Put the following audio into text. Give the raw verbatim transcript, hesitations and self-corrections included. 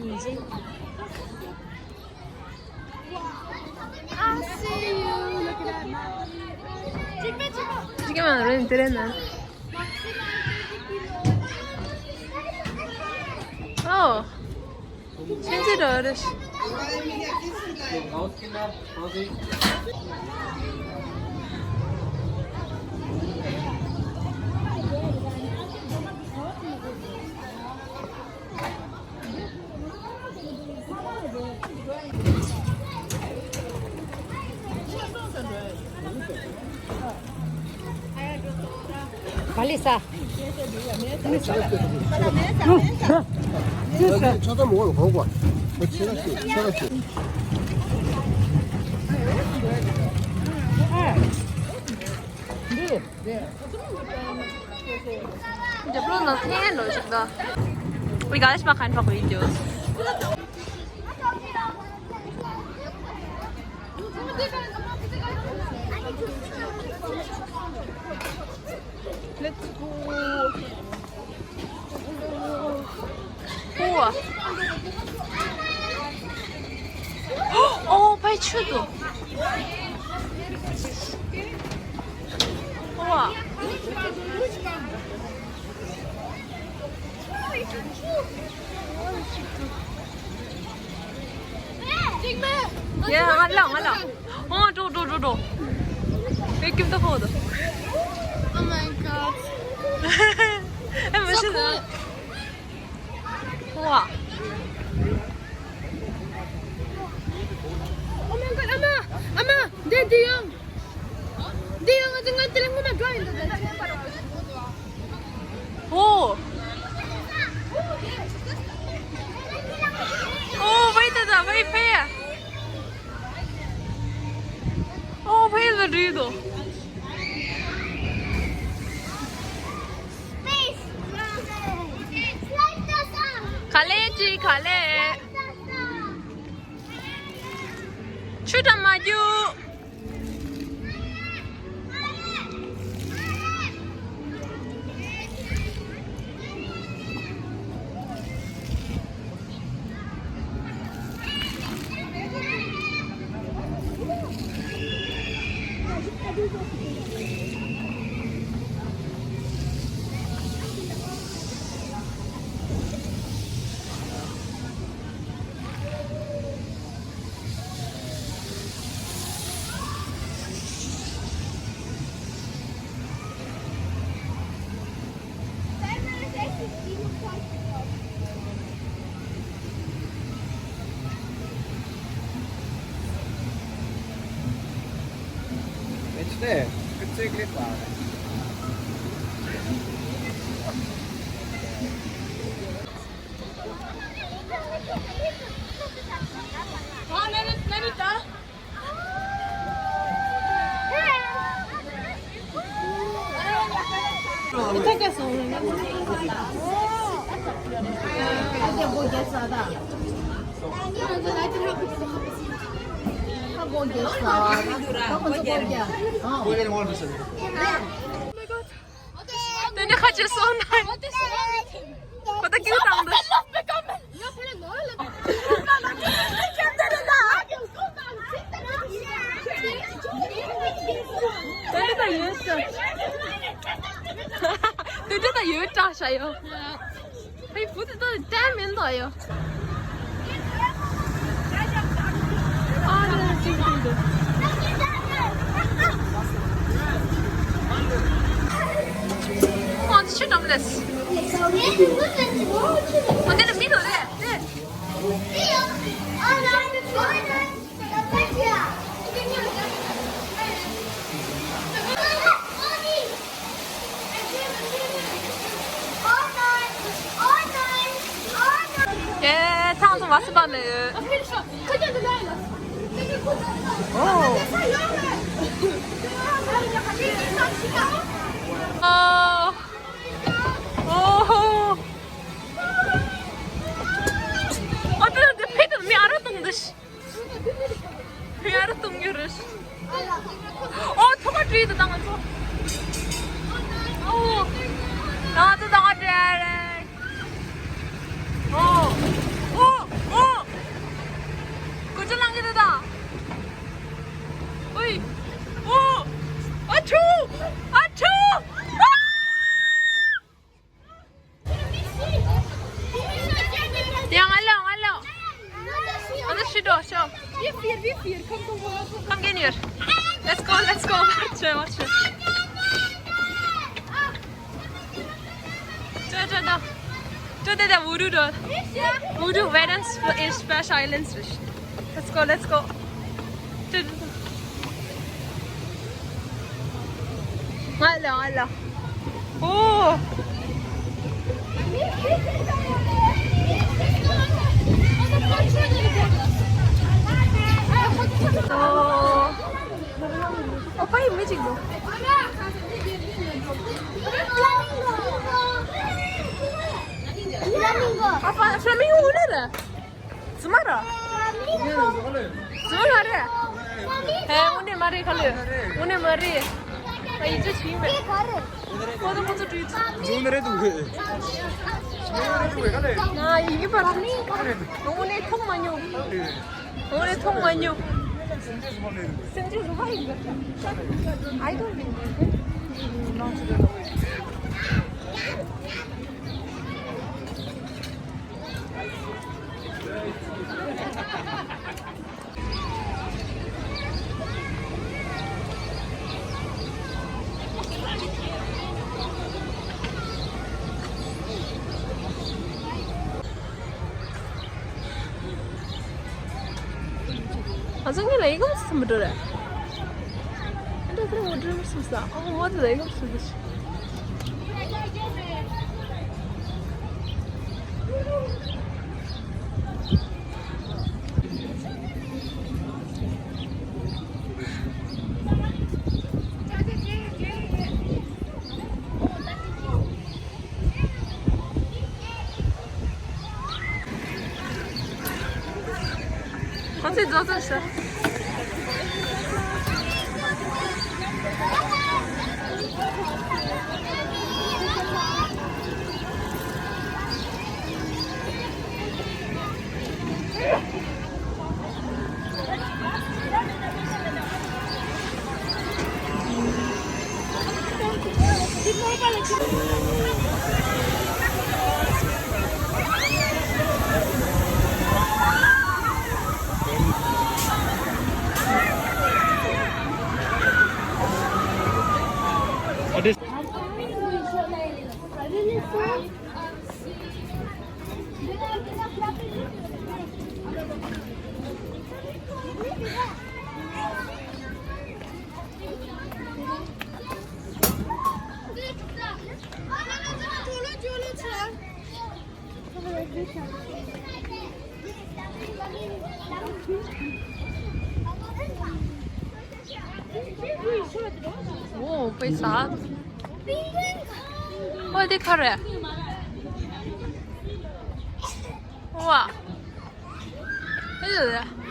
I see you. Look at that. Chicken man, really, didn't I? Oh. Change it, Doris. འདི་བློ་ན་ཐན་ལོ་ཞིག་ད། We guys, my kind of videos. Let's go. ཨོ། ཨོ། ཕའི་ཆུ་འདུག་ཨོ། ཡ། ང་ལ། ང་ལ། ཨོ། འགྲོ། འགྲོ། འགྲོ། འགྲོ། ཨེ། ཀིམ་ཏོ་ཧོ་དོ། Oh my god. ཨེ། མ་ཤི་ན། ཧོ། Oh my god. ཨ་མ། ཨ་མ། འདི། འདི་ཡོང་། འདི་ཡོང་། ང་ཚོ་ང་དེ་ལ་ངོ་མ་འགྲོ་ཡིན་འདུག་ཨོ། ཨོ། ཕའི་ད་ད། ཕའི་ཕའི། ཨོ། ཕའི་ལ་འགྲིག་འདུག་ག་ལེ་ཅི། ག་ལེ། ཆུ་དྲ་མ་རྒྱུག་དེ་འདྲ་ཁ་ཆེ་སོང་ན། ཁོ་ད་ཀྱུ་དང་འདི། དེ་འདྲ་ད་ཡོད་ས། དེ་འདྲ་ད་ཡོད་དྲག་ཤ་ཡོད། ཧེ། བུ་དེ་ད་ལྟ་མིན་ད་ཡོད། ཨ་ནི་ཅིག་ཅིག་འདུག་ཨ་ནི་ཆུ་འགྲམ་ལས། ཨ་ནི་མི་འདུག་རེད། ཨེ། ཐང་དུ་བ་སི་པ་ནས། ཨོ། ཨོ། ཨོ། ཨ་དེ་དེ་ཕེ་དེ་མི་ཨ་ར་ཏུང་དུ་ཤི། ཕེ་ཨ་ར་ཏུང་ཡོད་རེད། ཨོ། ཐོག་མ་བྲིས་དུ་བཏང་ང་ཚོ། ཨོ། ང་ཚོ་ཐོག་མ་བྲིས་རེད། ཨོ། ཨོ། Wir vier, wir vier. Komm, komm, komm, komm. Komm, gehen wir. Let's go, let's go. Watch it, watch it. Da, da, da. Da, da, da, wo du da. Wo du, wer denn ist Splash Islands? Let's go, let's go. Da, da, da. ང་ལ་ང་ལ། ཨོ། ཨོ། ཨོ་པའི་མི་གཅིག་འདུག་ཨ་ཕ་ཕ་ལ་མིང་འོ་ན་ར། ཙི་མ་ར། ཙི་མ་མ་རེད། ཧེ་འོ་ནི་མ་རེད་ཁ་ལོས། འོ་ནི་མ་རེད། ཨ་ཡིག་ཆ་བྱིན་མེད། ཁོ་ཚོ་ཁོ་ཚོ་བྲིས། འོ་ནི་རེད་འདུག་ཨ་ཡིག་པར། འོ་ནི་མཐོང་མ་མྱོང་། འོ་ནི་མཐོང་མ་མྱོང་། སེམས་ཅན་རུ་བ་ཡིན་པ། I don't know. ང་ཚོ་ངེད་ལ་ཡི་གམ་སུ་མི་འགྲོ་རེད། ཨ་འདྲ་ཁྱོད་མོ་འགྲོ་མི་སུ་ས། ཨ་མོ་དེ་ལ་ཡི་གམ་སུ་འགྲོ་ཞིག་ཁོང་ཚོས་རྫོགས་རྫོགས་ཤོག་ཨོ་པེ་ས། ཨོ་དེ་ག་རེད། ཝ། ཨེ་ཡོད་རེད།